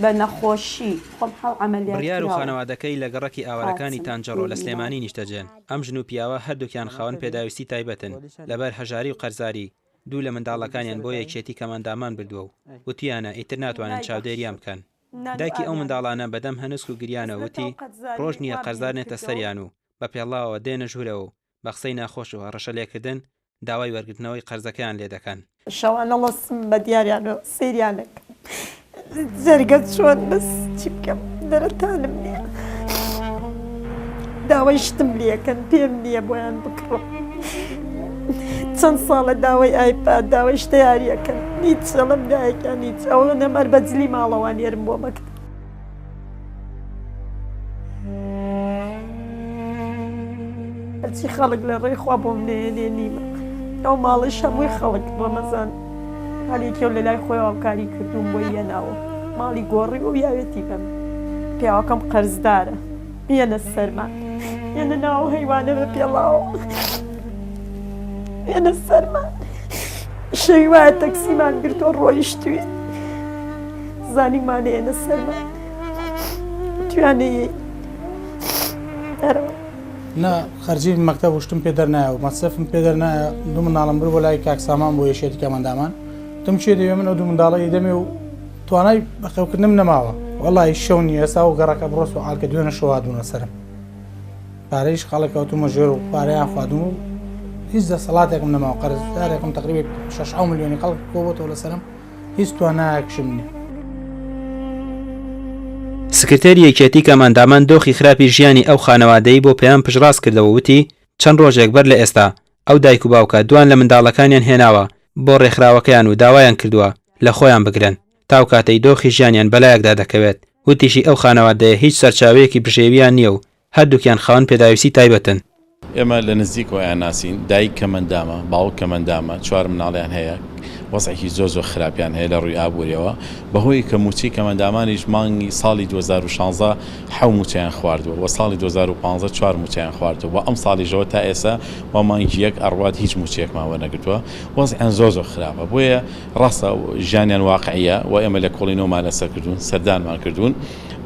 بە نەخۆشی خۆم حەو عەمەلیات بڕیار و کراوم. خانەوادەکەی لە گەڕەکی ئاوارەکانی قاچم تانجەڕۆ لە دووی سلێمانی نیشتەجێن. ئەم ژن و پیاوە هەردووکیان خاوەن پێداویستی تایبەتن، لەبەر هەژاری و قەرزاری دوو لە منداڵەکانیان بۆ یەکێتی کەمئەندامان بردووە و وتویانە ئیتر ناتوانن چاودێریان بکەن. دایکی ئەو منداڵانە بەدەم هەنسک و گریانەوە وتی، ڕۆژ نییە قەرزار نێتە سەریان و بە پێڵاوەوە دێنە ژوورەوە و بە قسەی ناخۆش و هەڕەشە لێکردن داوای وەرگرتنەوەی قەرزەکەیان لێ دەکەن. شەوانە ڵەسم بە دیاریانەوە سەیریان ئەکەم جەرگە چۆن بەس چی بکەم دەرەتانم نییە داوای شتم لەکەن پێم نییە بۆیان بکڕم چەند ساڵە داوای ئایپاد داوای شتە یاریەکەن هیچ ئەڵێم دایکیان هیچ ئەوە نەمەر بە جلی ماڵەوە نێرم بۆ مەکتەب. هەرچی خەڵک لە ڕێی خوا بۆم نەیەنێ نیمە ئەو ماڵەش هەمووی خەڵک ڕەمەزان هەرێکیەو لە لای خۆی هاوکاری کردووم بۆی یەناوە ماڵی گۆڕی و یاوێتی بەم پیاوەکەم قەرزدارە یەنە سەرمان یەنە ناو هەیوانە بە پێڵاوە یەنە سەرمان شەوی وایە تەکسیمان گرتووە ڕۆیشتوین زانیمانە یەنە سەرمان تویانە یەی نە خەرجی مەکتەب و شتم پێ دەرنایە و مەسرەفم پێ دەرنایە دوو منداڵم برد بۆ لای کاک سامان بۆ یەکێتی کەمەندامان وتم کێ دەوێ من ئەو دوو منداڵە ئیدەمێ و توانای بەخێوکردنم نەماوە وەڵی شەو نییە ئێستا و گەڕەکە بڕۆ سوعال کە دوێنە شەو هاتبوونە سەرم پارەیش خەڵک کەوتومە ژێر و پارەیان خواردوم و هیچ دەسەڵاتێکم نەماوە قەرزدارێکم تقریبا 6 ملیۆنی خەڵک کۆبۆتەوە لەسەرم هیچ توانایەکشم نییە. سکرتێری یەکێتی کەمئەندامان دۆخی خراپی ژیانی ئەو خانەوادەی بۆ پەیام پشتڕاست کردەوە وتی، چەند ڕۆژێک بەر لە ئێستا ئەو دایک و باوکە دوان لە منداڵەکانیان هێناوە بۆ ڕێکخراوەکەیان و داوایان کردووە لە خۆیان بگرن تاو کاتەی دۆخی ژیانیان بەلایەکدا دەکەوێت، وتیشی ئەو خانەوادەیە هیچ سەرچاوەیەکی بژێویان نییە و هەردووکیان خاوەن پێداویستی تایبەتن. ئێمە لە نزیکەوە ئەیانناسین، دایک کەمەندامە، باوک کەمەندامە، چوار مناڵیان هەیە، وەزعێکی زۆر زۆر خراپیان هەیە لە ڕووی ئابووریەوە، بەهۆی کە مووچەی کەمەندامانیش مانگی ساڵی 2016 حەو مووچەیان خواردووە و ساڵی 2015 چوار مووچەیان خواردووە و ئەمساڵیشەوە تا ئێستا وا مانگی یەک ئەڕوات هیچ مووچەیەکمان وەرنەگرتووە، وەزعیان زۆر زۆر خراپە، بۆیە ڕاستە ژیانیان واقعیە و ئێمە لێکۆڵینەوەمان لەسەر کردوون، سەردانمان کردوون.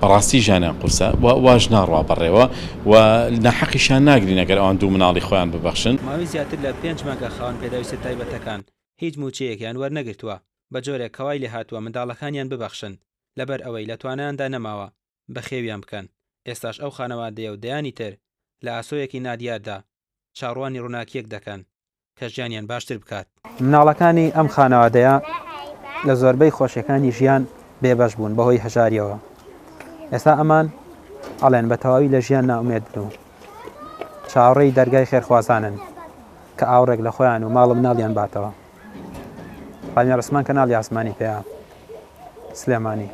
بەڕاستی ژیانیان قورسە و واش ناڕوا بەڕێوە و ناحەقیشیان ناگرین ئەگەر ئەوان دوو مناڵی خۆیان ببەخشن. ماوەی زیاتر لە پێنج مانگە خاوەن پێداویستە تایبەتەکان هیچ مووچەیەکیان وەرنەگرتووە، بە جۆرێک کە وای لێهاتووە منداڵەکانیان ببەخشن، لەبەر ئەوەی لە توانایاندا نەماوە بەخێویان بکەن، ئێستاش ئەو خانەوادەیە و دەیانی تر لە ئاسۆیەکی نادیاردا چاوڕوانی ڕووناکییەک دەکەن کە ژیانیان باشتر بکات. مناڵەکانی ئەم خانەوادەیە لە زۆربەی خۆشیەکانی ژیان بێبەش بوون بەهۆی هەژاریەوە. ئێستا ئەمان ئەڵێن بە تەواوی لە ژیان نائومێد بن و چاوەڕێی دەرگای خێرخوازانن کە ئاوڕێک لە خۆیان و ماڵ و مناڵیان باتەوە. ڕامیار عوسمان کەناڵی ئاسمانی پەیام، سلێمانی.